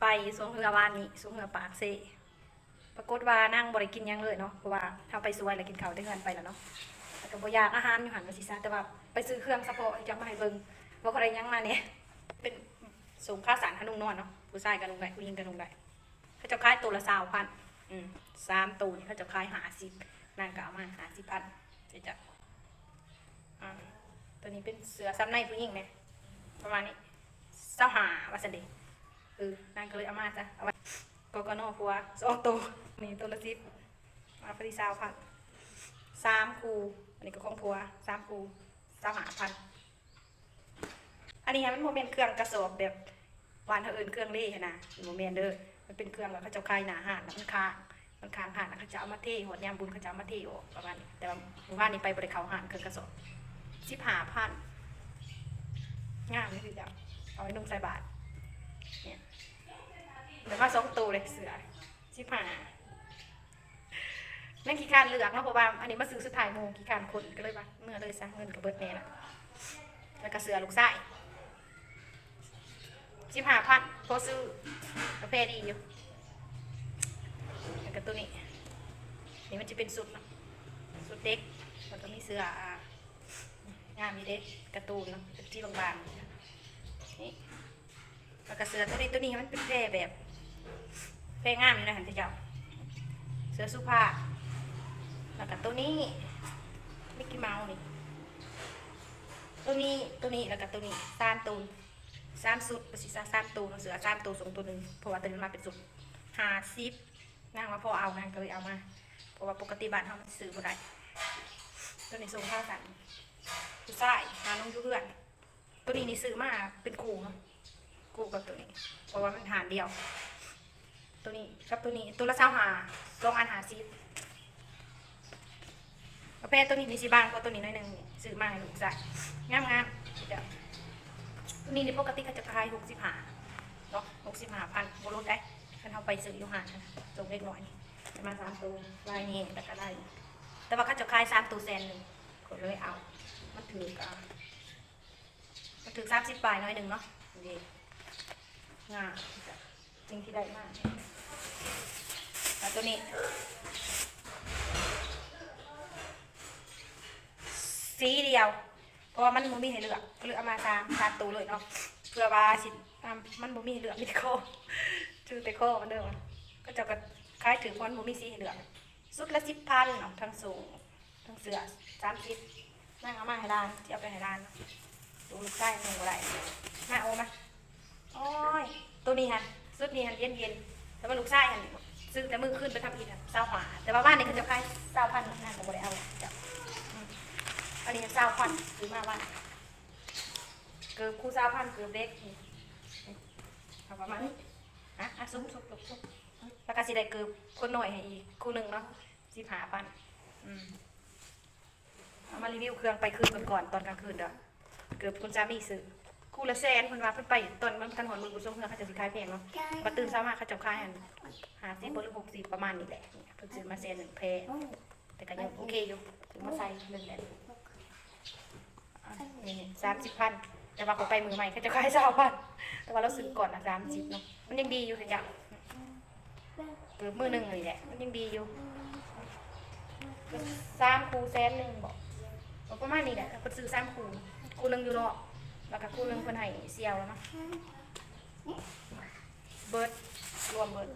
ໄປຊ່ວງເຮືອວານນີ້ ຊ່ວງເຮືອປາກເຊ ປາກົດວ່ານາງບໍ່ໄດ້ກິນຫຍັງເລີຍເນາະ ເພາະວ່າເຮົາໄປສວຍແລ້ວກິນເຂົ້າແຕ່ເຮືອນໄປແລ້ວເນາະ ແລ້ວກໍບໍ່ຢາກອາຫານຢູ່ຫັ້ນວ່າຊີ້ຊະ ແຕ່ວ່າໄປຊື້ເຄື່ອງສະເພາະຈະມາໃຫ້ເບິ່ງ ວ່າຂ້ອຍໄດ້ຫຍັງມາແດ່ ເປັນ ໂສ້ງຂາສັ້ນ ຫານຸ່ງນອນເນາະ ຜູ້ຊາຍກໍນຸ່ງໄດ້ ຜູ້ຍິງກໍນຸ່ງໄດ້ ເຂົາເຈົ້າຂາຍໂຕລະຊາວພັນ ອືມ ສາມໂຕນີ້ເຂົາເຈົ້າຂາຍຫ້າສິບ ນາງກໍເອົາມາຫ້າສິບພັນ ເຈົ້າ ອາ ໂຕນີ້ເປັນເສື້ອຊ້ຳໃນຜູ້ຍິງແດ່ ປະມານນີ້ ຊາວຫ້າ ວ່າຊັ້ນເດ ເອີ ນາງກໍເລີຍເອົາມາຊະ ເອົາໄວ້ ກກນ ຜົວ ສອງໂຕ ນີ້ໂຕລະສິບ ມາພໍດີຊາວພັນ ສາມຄູ່ ອັນນີ້ກໍຂອງຜົວ ສາມຄູ່ ຊາວຫ້າພັນ ອັນນີ້ຫັ້ນມັນບໍ່ແມ່ນເຄື່ອງກະສອບແບບບ້ານເຮົາເອີ້ນເຄື່ອງເລຫັ້ນນະ ມັນບໍ່ແມ່ນເດີ ມັນເປັນເຄື່ອງແບບເຂົາເຈົ້າຂາຍໜ້າຮ້ານ ແລ້ວມັນຄ້າງ ມັນຄ້າງຮ້ານ ແລ້ວເຂົາເຈົ້າເອົາມາເທ ຮອດຍາມບຸນເຂົາເຈົ້າເອົາມາເທອອກ ປະມານນີ້ ແຕ່ວ່າມື້ວານນີ້ໄປບໍ່ໄດ້ເຂົ້າຮ້ານເຄື່ອງກະສອບ ສິບຫ້າພັນ ງາມຢູ່ເຈົ້າ ເອົາໄວ້ນຸ່ງໃສ່ບາດ ເນີ້ຍ ແລ້ວມາສອງໂຕເລີຍ ເສື້ອ ສິບຫ້າ ຍັງຂີ້ຄ້ານເລືອກເນາະ ເພາະວ່າອັນນີ້ມາຊື້ສຸດທ້າຍໝູ່ ຂີ້ຄ້ານຂົນ ກໍເລີຍວ່າເມືອເລີຍຊະ ເງິນກໍເບິດແດ່ລະ ແລ້ວກໍເສື້ອລູກຊາຍ ສິບຫ້າພັນ ພໍຊື້ ກາແຟດີຢູ່ ແລ້ວກໍໂຕນີ້ ນີ້ມັນຈະເປັນຊຸດເນາະ ຊຸດເດັກ ແລ້ວກໍມີເສື້ອ ອາ ງາມຢູ່ເດ້ ກາຕູນເນາະ ເປັນສີບາງໆ ນີ້ ແລ້ວກໍເສື້ອໂຕນີ້ ໂຕນີ້ມັນເປັນແພແບບ ແພງາມຢູ່ນະຫັ້ນເຈົ້າ ເສື້ອສຸພາບ ແລ້ວກໍໂຕນີ້ ມິກກີເມົານີ້ ໂຕນີ້ ໂຕນີ້ ແລ້ວກໍໂຕນີ້ ສາມໂຕ ສາມຊຸດ ວ່າຊິຊະ ສາມໂຕເນາະ ເສື້ອສາມໂຕ ສົ່ງໂຕໜຶ່ງ ເພາະວ່າໂຕນີ້ມາເປັນຊຸດ ຫ້າສິບ ນາງວ່າພໍເອົາ ນາງກໍເລີຍເອົາມາ ເພາະວ່າປົກກະຕິບ້ານເຮົາມັນຊື້ບໍ່ໄດ້ ໂຕນີ້ສົ່ງຂາສັ້ນ ຜູ້ຊາຍ ຫານຸ່ງຢູ່ເຮືອນ ໂຕນີ້ນີ້ຊື້ມາເປັນຄູ່ເນາະ ຄູ່ກັບໂຕນີ້ ເພາະວ່າມັນຮ້ານດຽວ ໂຕນີ້ກັບໂຕນີ້ ໂຕລະຊາວຫ້າ ສອງອັນຫ້າສິບ ກາແຟໂຕນີ້ນີ້ຊິບາງກວ່າໂຕນີ້ໜ້ອຍໜຶ່ງ ນີ້ຊື້ມາໃຫ້ລູກຊາຍ ງາມໆ ໂຕນີ້ນີ້ປົກກະຕິເຂົາຈະຂາຍຫົກສິບຫ້າເນາະ ຫົກສິບຫ້າພັນ ບໍ່ຫຼຸດໄດ໋ ຄັນເຮົາໄປຊື້ຢູ່ຮ້ານ ສົ່ງເດັກນ້ອຍນີ້ ໄດ້ມາສາມໂຕ ລາຍນີ້ ແລ້ວກໍລາຍນີ້ ແຕ່ວ່າເຂົາເຈົ້າຂາຍສາມໂຕແສນໜຶ່ງ ຂ້ອຍເລີຍເອົາ ມັນຖືກ ມັນຖືກສາມສິບປາຍໜ້ອຍໜຶ່ງເນາະ ນີ້ ງາມ ສິ່ງທີ່ໄດ້ມາ ແລ້ວໂຕນີ້ ສີດຽວ ເພາະວ່າມັນບໍ່ມີໃຫ້ເລືອກ ກໍເລີຍເອົາມາສາມ ສາມໂຕເລີຍເນາະ ເພື່ອວ່າຊິ ອາ ມັນບໍ່ມີໃຫ້ເລືອກ ມີແຕ່ຂໍ ຖືແຕ່ຂໍມັນເດີ ເຂົາເຈົ້າກໍຂາຍຖືກ ເພາະມັນບໍ່ມີສີໃຫ້ເລືອກ ຊຸດລະສິບພັນເນາະ ທັງໂສ້ງ ທັງເສື້ອ ສາມສິບ ນາງເອົາມາໃຫ້ຫຼານ ຊິເອົາໄປໃຫ້ຫຼານ ໂຕລູກຊາຍຍັງບໍ່ໄດ້ ມາ ໂອມາ ໂອ້ຍ ໂຕນີ້ຫັ້ນ ຊຸດນີ້ຫັ້ນເຢັນໆ ແຕ່ວ່າລູກຊາຍຫັ້ນ ຊື້ແຕ່ມື້ຄືນໄປທຳອິດຫັ້ນ ຊາວຫ້າ ແຕ່ວ່າວານນີ້ເຂົາເຈົ້າຂາຍຊາວພັນ ນາງກໍບໍ່ໄດ້ເອົາ ເຈົ້າ ອືມ ອັນນີ້ຊາວພັນ ຊື້ມາວານ ເກີບຄູ່ຊາວພັນ ເກີບເດັກ ເອົາປະມານນີ້ ອ່ະ ອ່ະ ຊຸບໆ ແລ້ວກໍຊິໄດ້ເກີບຄົນນ້ອຍໃຫ້ອີກຄູ່ໜຶ່ງເນາະ ສິບຫ້າພັນ ອືມ ເອົາມາຣີວິວເຄື່ອງໄປຄືນເບິ່ງກ່ອນ ຕອນກາງຄືນເດີ ເກີບຄຸນສາມີຊື້ ຄູ່ລະແສນ ເພິ່ນວ່າເພິ່ນໄປຕອນມັນບໍ່ທັນຮອດມື້ບຸນຊ່ວງເຮືອ ເຂົາເຈົ້າຊິຂາຍແພງເນາະ ບັດຕື່ນເຊົ້າມາເຂົາເຈົ້າຂາຍຫັ້ນ ຫ້າສິບບໍ່ ຫຼື ຫົກສິບ ປະມານນີ້ແຫຼະ ເພິ່ນຊື້ມາແສນໜຶ່ງ ແພງ ແຕ່ກໍຍັງໂອເຄຢູ່ ຊື້ມາໃສ່ເລີຍແຫຼະ ນີ້ ສາມສິບພັນ ແຕ່ວ່າຂ້ອຍໄປມື້ໃໝ່ ເຂົາເຈົ້າຂາຍຊາວພັນ ແຕ່ວ່າລາວຊື້ກ່ອນນະ ສາມສິບເນາະ ມັນຍັງດີຢູ່ ເຈົ້າ ເກີບມື້ໜຶ່ງນີ້ແຫຼະ ມັນຍັງດີຢູ່ ສາມຄູ່ແສນໜຶ່ງບໍ ກໍປະມານນີ້ແຫຼະ ເພິ່ນຊື້ສາມຄູ່ ຄູ່ໜຶ່ງຢູ່ນອກ ແລ້ວກໍຄູ່ໜຶ່ງເພິ່ນໃຫ້ສ່ຽວແລ້ວເນາະ ເບິດ ລວມເບິດ